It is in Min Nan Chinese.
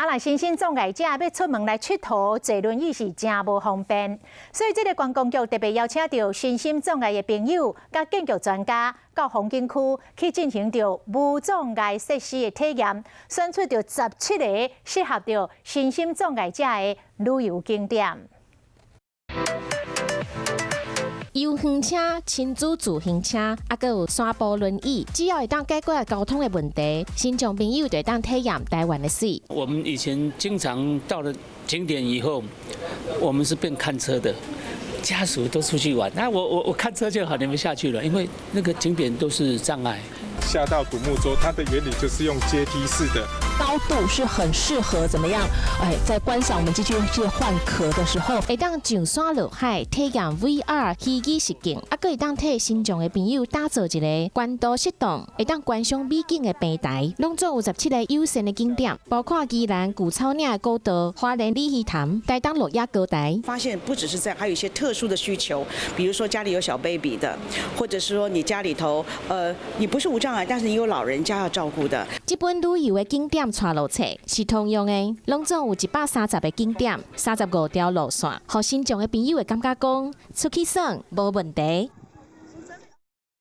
啊，若身心障礙者欲出門來𨑨迌，坐輪椅是誠無方便，所以這个觀光局特別邀請著身心障礙的朋友佮建築專家到風景區去進行著無障礙設施的體驗，選出著17個適合著身心障礙者的旅遊景點。遊園車、親子自行車，啊，閣有山坡輪椅，只要會當解決交通的問題，身障朋友就會當體驗台灣的媠。我們以前經常到了景點以後，我們是變看車的，家屬都出去玩，那我看車就好，你們下去了，因為那個景點都是障礙。下到獨木舟，它的原理就是用階梯式的高度是很適合怎麼樣？哎，在觀賞我們寄居蟹換殼的時候，會當上山落海體驗 VR 虛擬實境，啊，閣會當替身障的朋友打造一个懸度適當、會當觀賞美景的平台。攏總有17個友善的景點，包括宜蘭舊草嶺的古道、花蓮鯉魚潭、台東鹿野高台。發現不只是這樣，還有一些特殊的需求，比如說家裡有小 baby 的，或者是說你家裡頭，你不是無障礙，但是你有老人家要照顧的。這本旅遊的景點帶路冊是通用的，攏總有130個景點，35條路線，予身障的朋友會感覺講出去耍無問題。